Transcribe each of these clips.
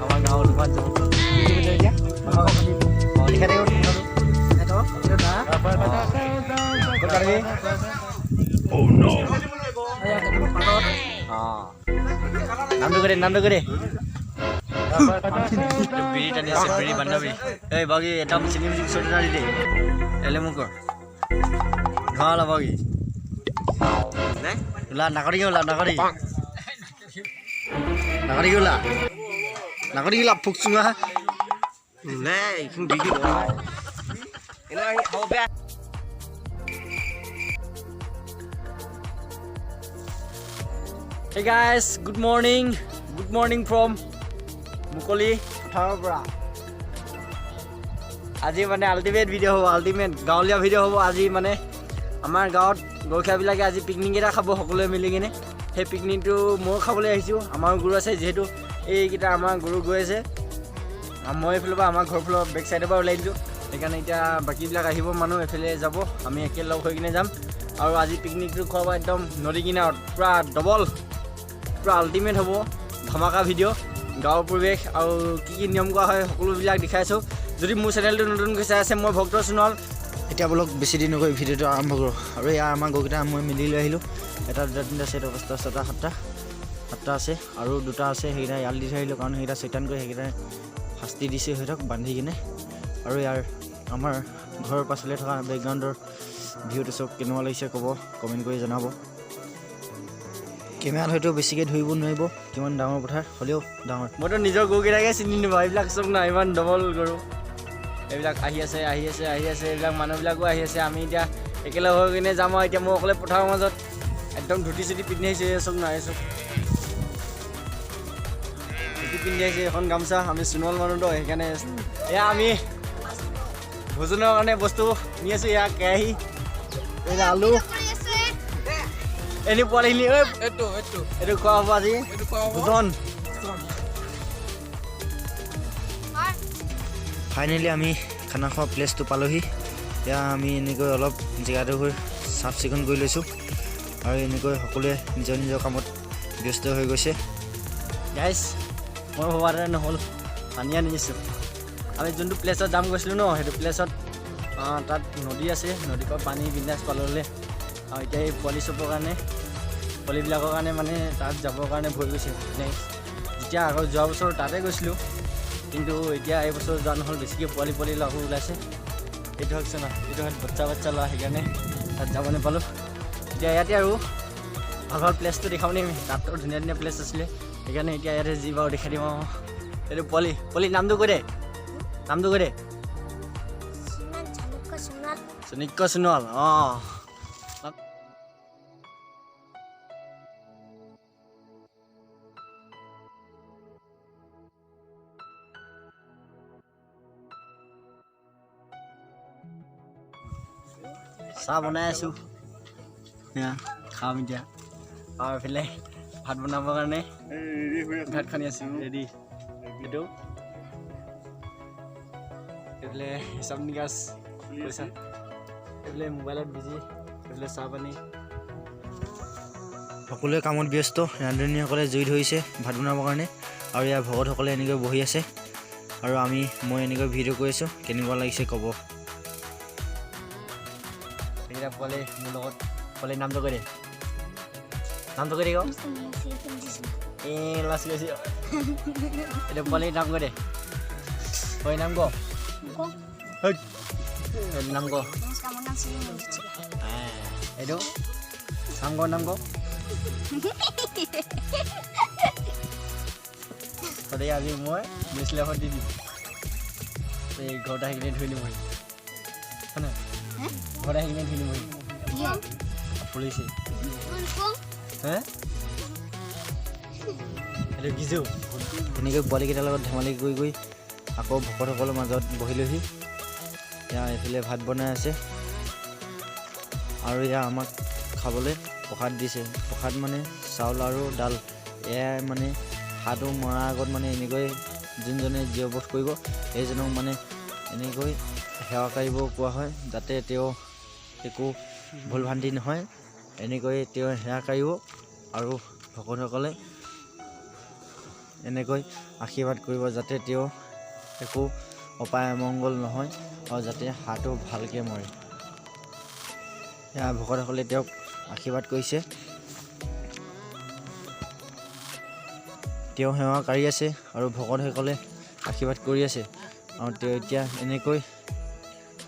আমাৰ গাঁৱৰ দোকান যাব। দেখাই নামটো কৰে, নামটো কৰে। বিড়ি টানি আছে, বিড়ি বান্ধৱী। এই বাগী একদম চিনি ওচৰতে টানি দে। এলে মোক ধোঁৱা ওলাব কি? ওলা নাকৰি, ওলা নাকৰি, নাকৰি, ওলা নাকৰি, ওলা ফুক চুঙা নাই। Hey guys, good morning. Good morning from মুকলি পথাৰৰ পৰা। আজি মানে আল্টিমেট ভিডিঅ' হ'ব, আল্টিমেট গাঁৱলীয়া ভিডিঅ' হ'ব আজি। মানে আমাৰ গাঁৱত গৰখীয়াবিলাকে আজি পিকনিক এটা খাব সকলোৱে মিলি কিনে। সেই পিকনিকটো ময়ো খাবলৈ আহিছোঁ। আমাৰো গৰু আছে যিহেতু, এইকেইটা আমাৰ গৰু গৈ আছে। মই এইফালৰ পৰা, আমাৰ ঘৰৰ ফালৰ বেক চাইডৰ পৰা ওলাই দিছোঁ। সেইকাৰণে এতিয়া বাকীবিলাক আহিব, মানুহ এইফালে যাব, আমি একেলগ হৈ কিনে যাম। আৰু আজি পিকনিকটো খোৱাব একদম নদী কিনাৰত, পূৰা ডবল, পূৰা আল্টিমেট হ'ব, ধামাকা ভিডিঅ'। গাঁৱৰ পৰিৱেশ আৰু কি কি নিয়ম কৰা হয় সকলোবিলাক দেখাইছোঁ। যদি মোৰ চেনেলটো নতুনকৈ চাই আছে, মই ভক্ত সোণোৱাল। এতিয়া বোলক বেছি দিন নকৰি ভিডিঅ'টো আৰম্ভ কৰোঁ। আৰু এয়া আমাৰ গৰুকেইটা মই মিলি লৈ আহিলোঁ। এটা, দুটা, তিনিটা, চাৰিটা, পাঁচটা, ছটা, সাতটা, সাতটা আছে আৰু দুটা আছে, সেইকেইটা এৰাল দি থৈ আহিলোঁ, কাৰণ সেইকেইটা চৈতান কৰি সেইকেইটা শাস্তি দিছোঁ সিহঁতক বান্ধি কিনে। আৰু ইয়াৰ আমাৰ ঘৰৰ পাছফালে থকা বেকগ্ৰাউণ্ডৰ ভিউটো চব কেনেকুৱা লাগিছে ক'ব, কমেণ্ট কৰি জনাব। কেমেৰাত হয়তো বেছিকৈ ধৰিব নোৱাৰিব কিমান ডাঙৰ পথাৰ, হ'লেও ডাঙৰ। মইতো নিজৰ গৰুকেইটাকে চিনি নাপাওঁ। এইবিলাক চব না, ইমান ডবল গৰু। এইবিলাক আহি আছে, আহি আছে, আহি আছে। এইবিলাক মানুহবিলাকো আহি আছে। আমি এতিয়া একেলগ হৈ কিনে যাম। আৰু এতিয়া মই অকলে পথাৰৰ মাজত একদম ধুতি চুতি পিন্ধি আহিছোঁ। এই চব নাই, এই চব ধুতি পিন্ধি আহিছোঁ, এখন গামোচা। আমি সোণোৱাল মানুহতো, সেইকাৰণে। এয়া আমি ভোজনৰ কাৰণে বস্তু নি আছোঁ। এয়া কেৰাহী, এয়া আলু, এনে পোৱালিখিনি। ঐ, এইটো এইটো এইটো খোৱা হ'ব আজি। এইটো খোৱা হ'ব। ভোজন। ফাইনেলি আমি খানা খোৱা প্লেচটো পালোহি। এতিয়া আমি এনেকৈ অলপ জেগাডোখৰ চাফ চিকুণ কৰি লৈছোঁ আৰু এনেকৈ সকলোৱে নিজৰ নিজৰ কামত ব্যস্ত হৈ গৈছে। গাইছ, মই ভবাৰ দৰে নহ'ল, পানী আনি দিছোঁ। আমি যোনটো প্লেচত যাম গৈছিলোঁ ন, সেইটো প্লেচত তাত নদী আছে। নদীৰ পৰা পানী বিন্দাছ পাললৈ। আৰু এতিয়া এই পোৱালি চপৰ কাৰণে, পোৱালিবিলাকৰ কাৰণে মানে তাত যাবৰ কাৰণে ভয় গৈছে। নেক্সট যেতিয়া আগত যোৱা বছৰ তাতে গৈছিলোঁ, কিন্তু এতিয়া এইবছৰ যোৱা নহ'ল। বেছিকৈ পোৱালি পোৱালি ল'ৰাবোৰ ওলাইছে। এইটো হৈছে ন, এইটো হ'ল বাচ্চা বাচ্চা ল'ৰা, সেইকাৰণে তাত যাব নাপালোঁ। এতিয়া ইয়াতে আৰু ভাল ভাল প্লেচটো দেখাব নিম। তাততো ধুনীয়া ধুনীয়া প্লেচ আছিলে, সেইকাৰণে এতিয়া ইয়াতে যি বাৰু দেখাই দিম। আৰু এইটো পোৱালি, পোৱালি নামটো কৈ দে, নামটো কৈ দে। চনিক্য সোণোৱাল। অঁ, চাহ বনাই আছোঁ, এয়া খাম এতিয়া। আৰু এইফালে ভাত বনাবৰ কাৰণে ভাত খানি আছোঁ ৰেডি। এইটো এইফালে হিচাপ নিকাচ পইচা, এইফালে মোবাইলত বিজি, এইফালে চাহ পানী। সকলোৱে কামত ব্যস্ত। ৰান্ধনীসকলে জুই ধৰিছে ভাত বনাবৰ কাৰণে আৰু ইয়াৰ ভকতসকলে এনেকৈ বহি আছে আৰু মই এনেকৈ ভিডিঅ' কৰি আছোঁ। কেনেকুৱা লাগিছে ক'ব। সেইকেইটা পোৱালি মোৰ লগত। পোৱালি নামটো কৈ দে, নামটো কৈ দে। এই লাজ গৈছে। এইটো পোৱালি নাম কৈ দে। ঐ, নাম ক। ঐ, নাম ক। এইটো নাম ক, নাম ক। সদায় আজি মই নিউজ এখন দি দিম। এই ঘৰত আহি কিনে ধুই নিবহি, হয় নহয়? ঘৰত আহি কিনে ধুই নিবহি পুলিচে। হে, এইটো গিজু। এনেকৈ পোৱালিকেইটাৰ লগত ধেমালি কৰি কৰি আকৌ ভকতসকলৰ মাজত বহিলোহি। এয়া এইফালে ভাত বনাই আছে আৰু এয়া আমাক খাবলৈ প্ৰসাদ দিছে। প্ৰসাদ মানে চাউল আৰু ডাল। এয়াই মানে হাঁহটো মৰাৰ আগত মানে এনেকৈ যোনজনে জীৱ বধ কৰিব, সেইজনক মানে এনেকৈ সেৱা কৰিব কোৱা হয়, যাতে তেওঁ একো ভুল ভ্ৰান্তি নহয়। এনেকৈ তেওঁ সেৱা কাঢ়িব আৰু ভকতসকলে এনেকৈ আশীৰ্বাদ কৰিব যাতে তেওঁ একো অপায় অমংগল নহয় আৰু যাতে হাঁহটো ভালকৈ মৰে। এয়া ভকতসকলে তেওঁক আশীৰ্বাদ কৰিছে। তেওঁ সেৱা কাঢ়ি আছে আৰু ভকতসকলে আশীৰ্বাদ কৰি আছে। আৰু তেওঁ এতিয়া এনেকৈ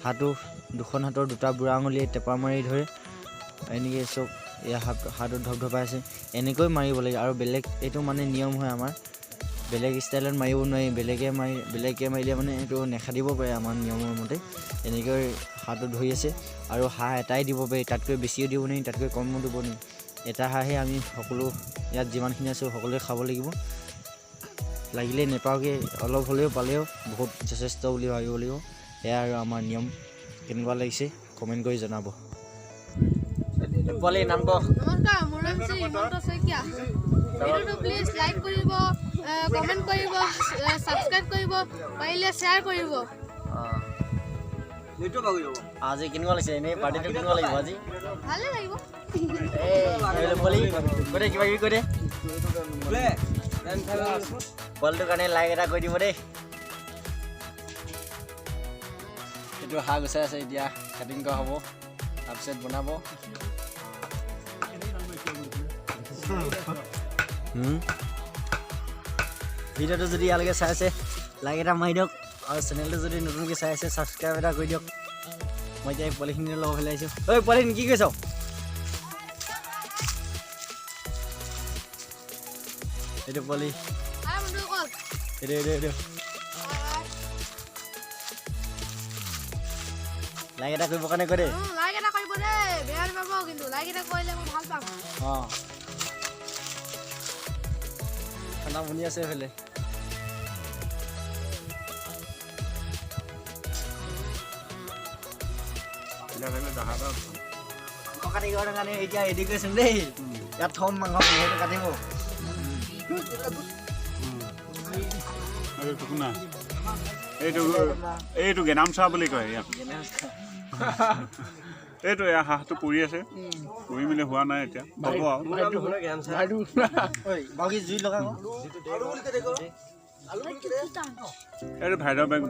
হাঁহটো দুখন হাতৰ দুটা বুঢ়া আঙুলিয়ে টেপা মাৰি ধৰে, এনেকৈ চব এয়া হাঁহটো ধপধপাই আছে। এনেকৈ মাৰিব লাগে আৰু বেলেগ এইটো মানে নিয়ম হয় আমাৰ, বেলেগ ষ্টাইলত মাৰিব নোৱাৰি। বেলেগকৈ মাৰিলে মানে এইটো নেখাটিব পাৰে আমাৰ নিয়মৰ মতে। এনেকৈ হাঁহটো ধৰি আছে আৰু হাঁহ এটাই দিব পাৰি, তাতকৈ বেছিও দিব নোৱাৰি, তাতকৈ কমো দিব নোৱাৰি। এটা হাঁহে আমি সকলো ইয়াত যিমানখিনি আছোঁ সকলোৱে খাব লাগিব। লাগিলে নেপাওঁগৈ, অলপ হ'লেও পালেও বহুত যথেষ্ট বুলি ভাবিব লাগিব। এয়া আৰু আমাৰ নিয়ম। কেনেকুৱা লাগিছে কমেণ্ট কৰি জনাব। পোৱালি নাম ক। নমস্কাৰ, মোৰ নাম শ্ৰী হিমন্ত শইকীয়া। ভিডিঅ'টো প্লিজ লাইক কৰিব, কমেণ্ট কৰিব, ছাবস্ক্ৰাইব কৰিব, পাৰিলে শ্বেয়াৰ কৰিব। আজি কেনেকুৱা লাগিছে? এনেই পাৰ্টিটো কেনেকুৱা লাগিব আজি? ভালে লাগিব। এই পোৱালি কৈ দে, কিবা কিবি কৈ দে। পোৱালিটোৰ কাৰণে লাইক এটা কৰি দিব দেই। এইটো হাঁহ গুচাই আছে, এতিয়া কাটিং কৰা হ'ব, তাৰপিছত বনাব। ভিডিঅ'টো যদি ইয়ালৈকে চাই আছে লাইক এটা মাৰি দিয়ক, আৰু চেনেলটো যদি নতুনকৈ চাই আছে ছাবস্ক্ৰাইব এটা কৰি দিয়ক। মই এতিয়া এই পোৱালিখিনিৰ লগত ফেলাই আহিছোঁ। ঐ পোৱালিখিনি কি কৈছ? এইটো পোৱালি, হাই বন্ধুসকল, এইটো এইটো এইটো লাইক এটা কৰিবৰ কাৰণে কৈ দে। লাইক এটা কৰিব দেই, বেয়া নাপাব কিন্তু, লাইক এটা কৰিলে মই ভাল পাম। অঁ, খানা বনি আছে এইফালে। মাংস কাটিবৰ কাৰণে এতিয়া ৰেডি কৰিছোঁ দেই। ইয়াত থ'ম মাংস, সেইটো কাটিব। এইটো গেনামচা বুলি কয় ইয়াত। এইটো এয়া হাঁহটো পুৰি আছে, পুৰি মেলি হোৱা নাই এতিয়া, হ'ব আৰু। বাকী জুই লগাব। এইটো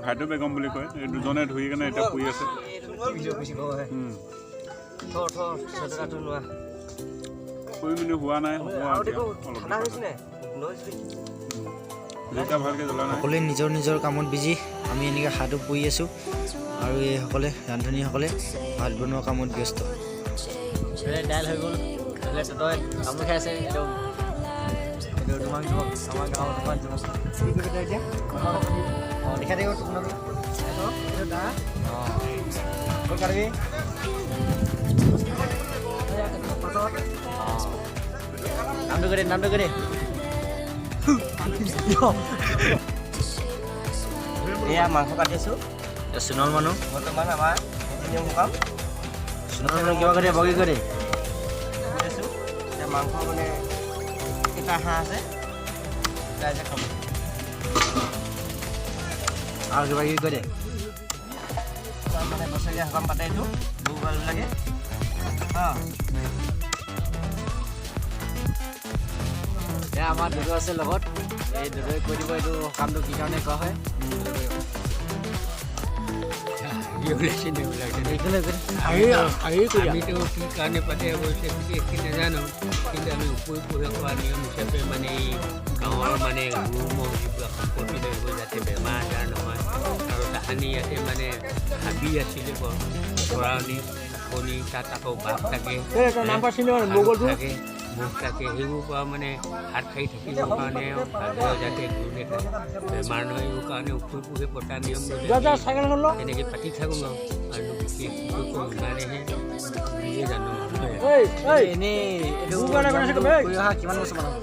ভাইদেউ বেগম বুলি কয়। এই দুজনে ধুই কেনে এতিয়া পুৰি আছে। পুৰি মেলি হোৱা নাই, হ'ব আৰু এতিয়া অলপ। জুইটা ভালকৈ জ্বলা নাই। সকলোৱে নিজৰ নিজৰ কামত বিজি। আমি এনেকৈ হাঁহটো পুৰি আছোঁ আৰু এইসকলে ৰান্ধনীসকলে ভাত বনোৱা কামত ব্যস্ত। দাইল হৈ গ'ল। এইফালে তই তামোল খাই আছে। এইটো এইটো তোমাক যুৱক, আমাৰ গাঁৱৰ তোমাৰ যুৱক। কি কৰিবি তই এতিয়া? অঁ, দেখাই থাকিব টোপোনাটো। অঁ, ক'ত কাটিবি? অঁ, নামটো কৈ দে, নামটো কৈ দে। এয়া মাংস কাটি আছোঁ সোণোৱাল মানুহ। বৰ্তমান আমাৰ নিয়ম সকাম। সোণোৱাল মানুহ কিবা কৰি দে, বগী কৰি দে। আছোঁ এতিয়া মাংস, মানে এটা হাঁহ আছে, ৰাইজে খাব। আৰু কিবা কিবি কৈ দে। মানে বছৰীয়া সকাম পাতে, এইটো গৰু গোৱালবিলাকে। অঁ, এয়া আমাৰ দুদু আছে লগত। এই দুদুৱে কৈ দিব এইটো সকামটো কি কাৰণে কোৱা হয়। আমিতো কি কাৰণে পাতে অৱশ্যে বিশেষকৈ নাজানো, কিন্তু আমি উপৰি পুহে খোৱা নিয়ম হিচাপে মানে এই গাঁৱৰ মানে গৰু ম'হ যিবিলাক সম্পত্তি লৈ গৈ যাতে বেমাৰ আজাৰ নহয়। আৰু তাহানি ইয়াতে মানে হাবি আছিলে, গৰাণী কাঠনি, তাত আকৌ বাঘ থাকে, থাকে, মুখ থাকে, সেইবোৰ পৰা মানে হাত সাৰি থাকিবৰ কাৰণে, মানুহে যাতে গৰু নেখায়, বেমাৰ নহয়, এইবোৰ কাৰণে উপৰি পুহে পতা নিয়ম তেনেকৈ পাতি থাকোঁ আৰু বিশেষ কি কওঁ ইমানেহে বুলিয়ে জানো। এনেই এইটো কৰি অহা কিমান বছৰমান হ'ল?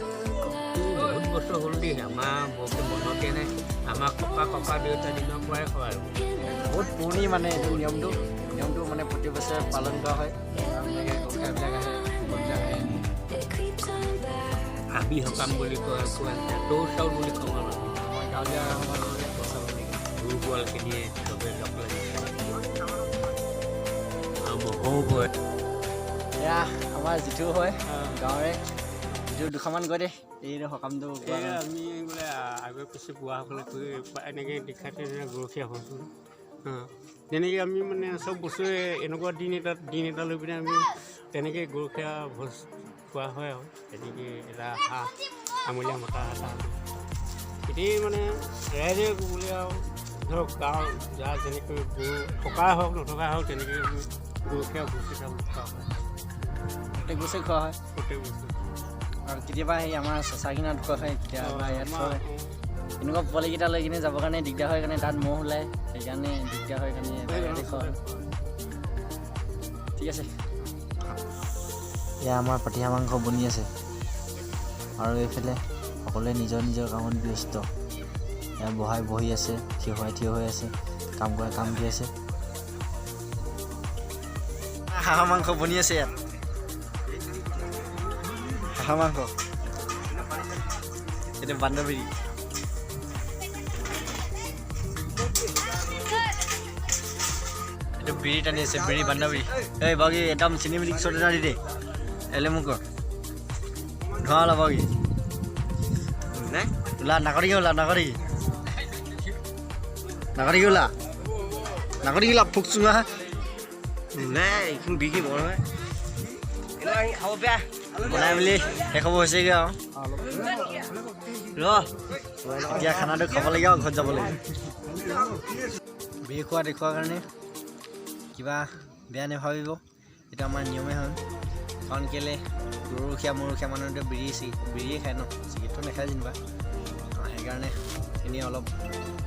বহুত বছৰ হ'ল দেই, আমাৰ বৰকৈ মনতে নাই। আমাৰ ককা ককা দেউতা দিনৰ পৰাই হয় আৰু বহুত পুৰণি মানে এইটো নিয়মটো মানে প্ৰতি বছৰে পালন কৰা হয়। এনেকৈ গোসাঁইবিলাক আহে, ভকতবিলাক আহে। হাবি সকাম বুলি কয়, তৌ চাউল বুলি কওঁ আৰু আমাৰ গাঁৱলীয়া সমাজত বছৰ বুলি কয়। গৰু গোৱালখিনিয়ে চবে লগ লাগি আৰু মহো বয়। এয়া আমাৰ জিঠু হয় গাঁৱৰে। জিঠু দুষাৰমান কৈ দে। এইটো সকামটো এই আমি বোলে আগে পিছে বুঢ়াসকলে কৈ এনেকৈ দীক্ষাতে গৰখীয়া হৈছোঁ। তেনেকৈ আমি মানে চব বস্তুৱে এনেকুৱা দিন এটা লৈ পিনে আমি তেনেকৈ গৰখীয়া ভোজ খোৱা হয় আৰু তেনেকৈ এটা হাঁহ আমলীয়া মতা এটা এতিয়াই মানে ৰাইজে বোলে আৰু ধৰক গাঁৱৰ যাৰ যেনেকৈ গৰু থকা হওক নথকা হওক তেনেকৈ আমি গৰখীয়া ভোজ এটা খোৱা হয়। প্ৰত্যেক বছৰে খোৱা হয়। প্ৰত্যেক বছৰে। আৰু কেতিয়াবা সেই আমাৰ চেঁচা কিনাৰত খোৱা হয়, কেতিয়াবা ইয়াত খোৱা হয়। এনেকুৱা পোৱালিকেইটা লৈ কিনে যাবৰ কাৰণে দিগদাৰ হয় কাৰণে তাত ম'হ ওলায়, সেইকাৰণে দিগদাৰ হয় কাৰণে ইয়াতে খোৱা হয়। ঠিক আছে। এয়া আমাৰ পাতিহাঁহ মাংস বনি আছে আৰু এইফালে সকলোৱে নিজৰ নিজৰ কামত ব্যস্ত। এয়া বহাই বহি আছে, থিয় হৈ থিয় হৈ আছে, কাম কৰে কাম দি আছে। হাঁহৰ মাংস বনি আছে ইয়াত, হাঁহৰ মাংস। এইটো বান্ধৱী। এইটো বিৰি টানি আছে, বিৰি বান্ধৱী। এই বাগী একদম চিনেমেটিক শ্বট এটা দি দে। এলে মোক কৰ। ধোঁৱা ওলাব কি ওলা, নাকৰি ওলা, নাকৰি নাকৰি ওলা, নাকৰি ওলা, ফুক চুঙা নাই এইখিনি বিকি বৰ হয় খাব বেয়া। বনাই মেলি শেষ হ'ব হৈছেগৈ আৰু। ৰ এতিয়া খানাটো খাব লাগিব আৰু ঘৰত যাব লাগিব। বিৰি খোৱা দেখুওৱাৰ কাৰণে কিবা বেয়া নাভাবিব, এইটো আমাৰ নিয়মেই হয়। কাৰণ কেলৈ গৰুৰখীয়া মৰুখীয়া মানুহেতো বিৰিয়ে খায় ন, চিগাৰেটটো নাখায় যেনিবা। সেইকাৰণে এনেই অলপ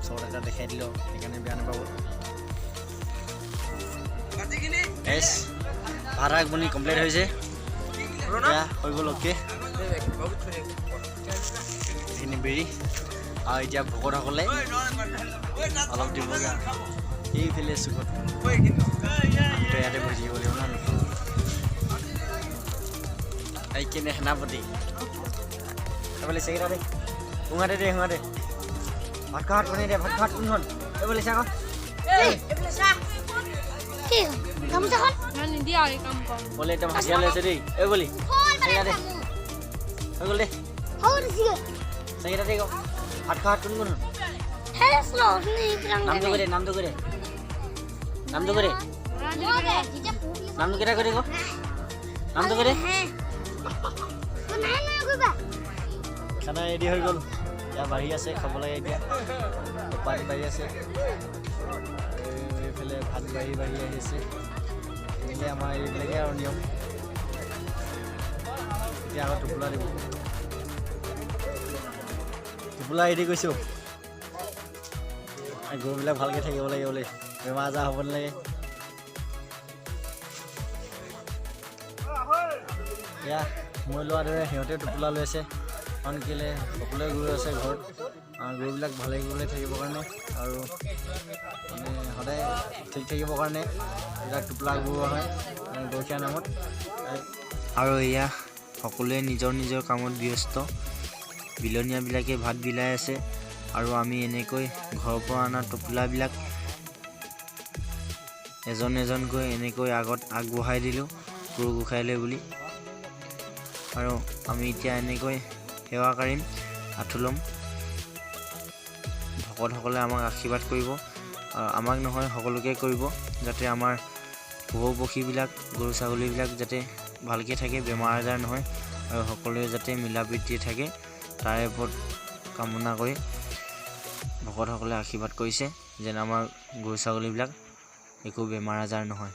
চৰ্ট এটা দেখাই দিলোঁ, সেইকাৰণে বেয়া নাপাব। এছ ভাত শাক বনি কমপ্লিট হৈছে, এতিয়া হৈ গ'ল। অ'কে, এইখিনি বিৰি আৰু এতিয়া ভকতসকলে অলপ দিবগৈ আৰু এইফালে চুকত। আমিতো ইয়াতে বহি থাকিব লাগিব ন। এইখিনি সেনাপতি এইফালে চেকেটা দে, সোঁহাতে দে, সোঁহাতে ভাত খোৱা হাত কোনে দে, ভাত খোৱা হাত কোনখন এইফালে চা আকৌ। বোলে একদম হাজিৰা লৈ আছে দেই। এই বুলি চেকেটা দে, হৈ গ'ল দে, চেকেটা দে। ভাত খোৱা হাত কোন কোন, নামটো কৈ দে, নামটো কৈ দে, নামটো কৈ দে, নামটো কেইটা কৈ দে, ক নামটো কৈ দে। খানা ৰেডি হৈ গ'ল, এতিয়া বাঢ়ি আছে খাব লাগে। এতিয়া পানী বাঢ়ি আছে, এইফালে ভাত বাঢ়ি বাঢ়ি আহিছে। এনেকৈ আমাৰ এইবিলাকে আৰু নিয়ম। এতিয়া আকৌ টোপোলা দিব, টোপোলা ৰেডি কৰিছোঁ। গৰুবিলাক ভালকৈ থাকিব লাগে বোলে, বেমাৰ আজাৰ হ'ব নালাগে। এয়া মই লোৱাৰ দৰে সিহঁতেও টোপোলা লৈ আছে, কাৰণ কেলৈ সকলোৱে গৰু আছে ঘৰত। গৰুবিলাক ভালে কুশলে থাকিবৰ কাৰণে আৰু মানে সদায় ঠিক থাকিবৰ কাৰণে এইবিলাক টোপোলা আগবঢ়োৱা হয় গৰখীয়া নামত। আৰু এয়া সকলোৱে নিজৰ নিজৰ কামত ব্যস্ত, বিলনীয়াবিলাকে ভাত বিলাই আছে আৰু আমি এনেকৈ ঘৰৰ পৰা অনা টোপোলাবিলাক এজন এজনকৈ এনেকৈ আগত আগবঢ়াই দিলোঁ গৰু গোসাঁইলৈ বুলি। আৰু আমি এতিয়া এনেকৈ সেৱা কাঢ়িম, আঁঠু ল'ম, ভকতসকলে আমাক আশীৰ্বাদ কৰিব আৰু আমাক নহয় সকলোকে কৰিব, যাতে আমাৰ পশু পক্ষীবিলাক গৰু ছাগলীবিলাক যাতে ভালকৈ থাকে, বেমাৰ আজাৰ নহয় আৰু সকলোৱে যাতে মিলা প্ৰীতিৰে থাকে তাৰে ওপৰত কামনা কৰি ভকতসকলে আশীৰ্বাদ কৰিছে যেন আমাৰ গৰু ছাগলীবিলাক একো বেমাৰ আজাৰ নহয়।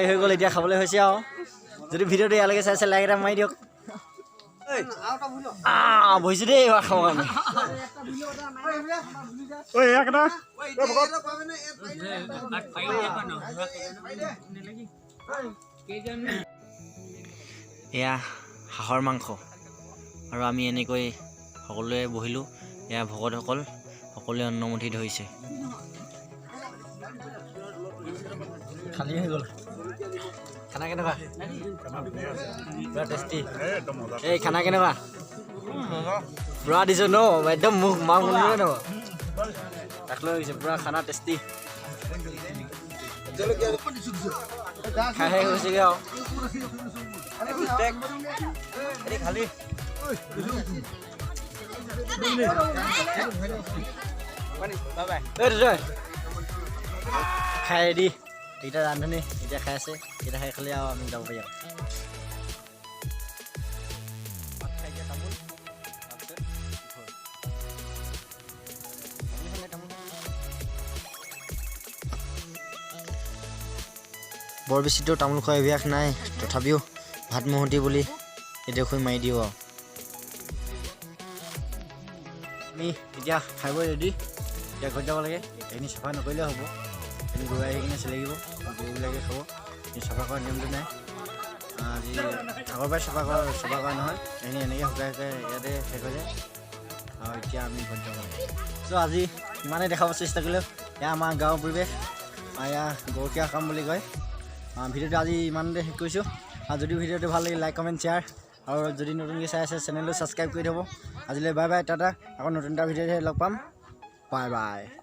হৈ গ'ল, এতিয়া খাবলৈ হৈছে আৰু। যদি ভিডিঅ'টো ইয়ালৈকে চাইছে লাইক এটা মাৰি দিয়ক। বহিছোঁ দেই এইবাৰ খাবৰ কাৰণে। এয়া হাঁহৰ মাংস আৰু আমি এনেকৈ সকলোৱে বহিলোঁ। এয়া ভকতসকল সকলোৱে অন্নমুঠি ধৰিছে। খালী হৈ গ'ল। খানা কেনেকুৱা? পুৰা টেষ্টি। এই খানা কেনেকুৱা? পুৰা দিছোঁ ন, একদম মুখ মাং ন তাক লৈ গৈছে। পুৰা খানা টেষ্টি, খাই শেষ হৈছেগৈ আৰু। খালি। খাই ৰেডি, এইকেইটা ৰান্ধনি এতিয়া খাই আছে। এতিয়া খাই খালে আৰু আমি যাব পাৰি। আৰু ভাত খাই এতিয়া তামোল, তাৰপিছত ঘৰ। তামোল খালে তামোল। বৰ বেছিতো তামোল খোৱা অভ্যাস নাই, তথাপিও ভাত মুহুতি বুলি এডোখৰ মাৰি দিওঁ আৰু। আমি এতিয়া খাই বৈ ৰেডি, এতিয়া ঘৰত যাব লাগে। এইখিনি চাফা নকৰিলেও হ'ব, এইখিনি গৰু আহি কিনে চেলেকিব, গৰুবিলাকে খাব। এই চাফা কৰা নিয়মটো নাই, আজি আগৰ পৰাই চাফা কৰা নহয়। এইখিনি এনেকৈ শুকাই শুকাই ইয়াতে শেষ হৈ যায়। আৰু এতিয়া আমি ঘৰত যাব লাগে। চ' আজি ইমানেই দেখাব চেষ্টা কৰিলোঁ। এয়া আমাৰ গাঁৱৰ পৰিৱেশ, এয়া গৰখীয়া কাম বুলি কয়। ভিডিঅ'টো আজি ইমানতে শেষ কৰিছোঁ। আৰু যদি ভিডিঅ'টো ভাল লাগিল, লাইক, কমেণ্ট, শ্বেয়াৰ, আৰু যদি নতুনকৈ চাই আছে, চেনেলটো ছাবস্ক্ৰাইব কৰি থ'ব। আজিলৈ বাই বাই, টাটা। আকৌ নতুন এটা ভিডিঅ'তে লগ পাম। Bye bye.